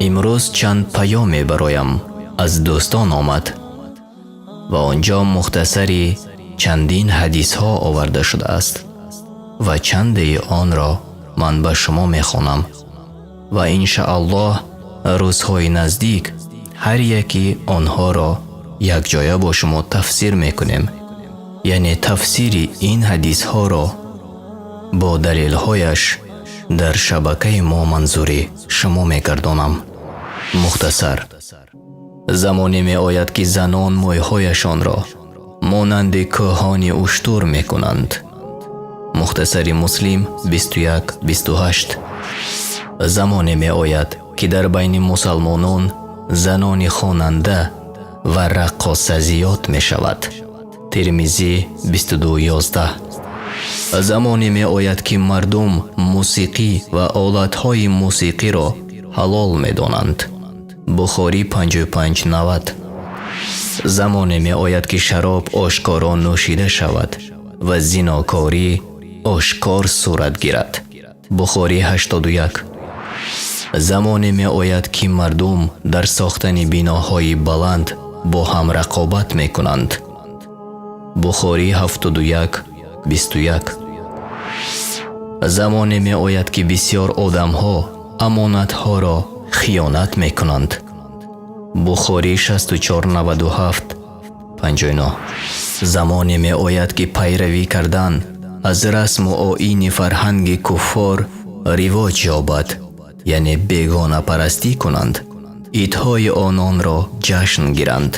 Имрӯз чанд паёме бароям аз дӯстон омад ва он ҷо мухтасари чандин ҳадисҳо оварда шудааст ва чанде онро ман ба шумо мехонам ва иншааллоҳ рӯзҳои наздик ҳар яки онҳоро якҷоя бо шумо тафсир мекунем, яъне тафсири ин ҳадисҳоро бо далелҳояш дар шабакаи мо манзури шумо мегардонам. Мухтасар: замоне меояд, ки занон мӯйҳояшонро монанди кӯҳони уштур мекунанд. Мухтасари Муслим, 21-28. Замоне меояд, ки дар байни мусалмонон занони хонанда ва раққоса зиёд мешавад. Термизӣ, 22-11. Замоне меояд, ки мардум мусиқӣ ва олатҳои мусиқиро ҳалол медонанд. Бухорӣ, 55-90. Замоне меояд, ки шароб ошкоро нӯшида шавад ва зинокорӣ ошкор сурат гирад. Бухорӣ, 81. Замоне меояд, ки мардум дар сохтани биноҳои баланд бо ҳам рақобат мекунанд. Бухорӣ, 71-21. Замоне меояд, ки бисёр одамҳо амонатҳоро хиёнат мекунанд. Бухорӣ, 64-97, 59. Замоне меояд, ки пайравӣ кардан аз расму оини фарҳанги куффор ривоҷ ёбад, яъне бегонапарастӣ кунанд, идҳои ононро ҷашн гиранд.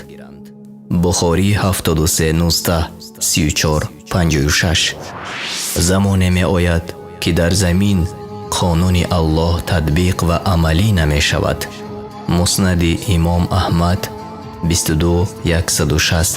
Бухорӣ, 73-19, 34-56. Замоне меояд, ки дар замин қонуни Аллоҳ татбиқ ва амалӣ намешавад. Муснади Имом Аҳмад, 22-160.